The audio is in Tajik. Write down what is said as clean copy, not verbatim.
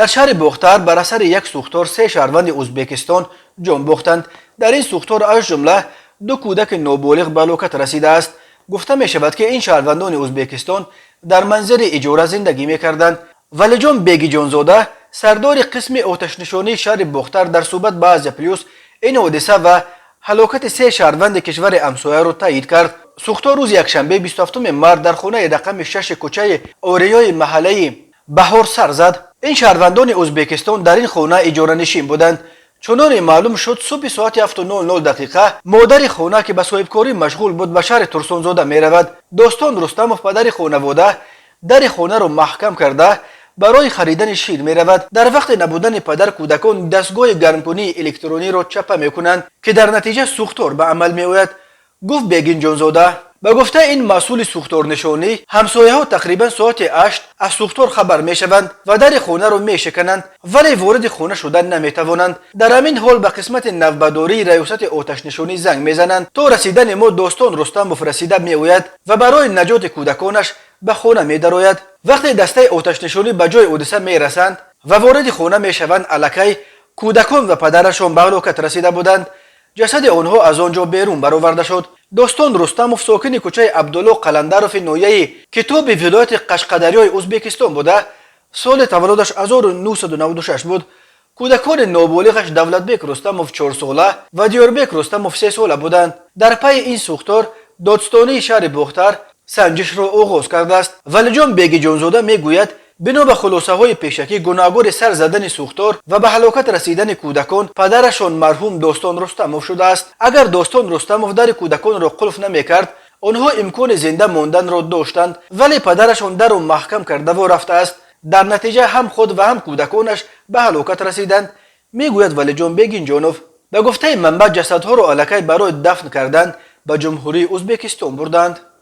Дар шаҳри Бохтар бар асари як сӯхтор се шаҳрванди Ӯзбекистон ҷон бохтанд. Дар ин сӯхтор аз ҷумла ду кӯдаки ноболиғ ба ҳалокат расидааст. Гуфта мешавад, ки ин шаҳрвандони Ӯзбекистон дар манзили иҷора зиндагӣ мекарданд. Валиҷон Бегиҷонзода, сардори қисми оташнишонии шаҳри Бохтар, дар суҳбат ба Азия Плюс ин ҳодиса ва ҳалокати се шаҳрванди кишвари ҳамсояро таъид кард. Сӯхтор рӯзи якшанбе, 27 март, дар хонаи рақами 6 кӯчаи Ориёи маҳаллаи Баҳор сар зад. Ин шаҳрвандони Ӯзбекистон дар ин хона иҷоранишин буданд. Чуноне маълум шуд, субҳи соати 7:00 дақиқа модари хона, ки ба соҳибкорӣ машғул буд, ба шаҳри Турсунзода меравад. Достон Рустамов, падари хонавода, дари хонаро маҳкам карда, барои харидани шир меравад. Дар вақти набудани падар кӯдакон дастгоҳи гармкунии электрониро чапа мекунанд, ки дар натиҷа сӯхтор ба амал меояд, гуфт Бегинҷонзода. Ба гуфтаи ин масъули сӯхторнишонӣ, ҳамсояҳо тақрибан соати 8 аз сӯхтор хабар мешаванд ва дари хонаро мешикананд, вале вориди хона шудан наметавонанд. Дар ҳамин ҳол ба қисмати навбатдории раёсати оташнишонӣ занг мезананд. То расидани мо Достон Рустамов расида меояд ва барои наҷоти кӯдаконаш ба хона медарояд. Вақте дастаи оташнишонӣ ба ҷои ҳодиса мерасанд ва вориди хона мешаванд, аллакай кӯдакон ва падарашон ба ҳалокат расида буданд. Ҷасади онҳо аз он ҷо берун бароварда шуд. Достон Рустамов сокини кӯчаи Абдулло Қаландарови ноҳияи Китоби вилояти Қашқадарёи Ӯзбекистон буда, соли таваллудаш 1996 буд. Кӯдакони ноболиғаш Давлатбек Рустамов 4-сола ва Диёрбек Рустамов 3-сола буданд. Дар пайи ин сӯхтор додстонии шаҳри Бохтар санҷишро оғоз кардааст. Валиҷон Бегиҷонзода мегӯяд, бино ба хулосаҳои пешакӣ, гунаҳгори сар задани сӯхтор ва ба ҳалокат расидани кӯдакон падарашон, марҳум Достон Рустамов шудааст. Агар Достон Рустамов дари кӯдаконро қулф намекард, онҳо имкони зинда монданро доштанд, вале падарашон дарро маҳкам кардаву рафтааст. Дар натиҷа ҳам худ ва ҳам кӯдаконаш ба ҳалокат расиданд, мегӯяд Валиҷон Бегинҷонов. Ба гуфтаи манбаъ, ҷасадҳоро аллакай барои дафн кардан ба Ҷумҳурии Ӯзбекистон бурданд.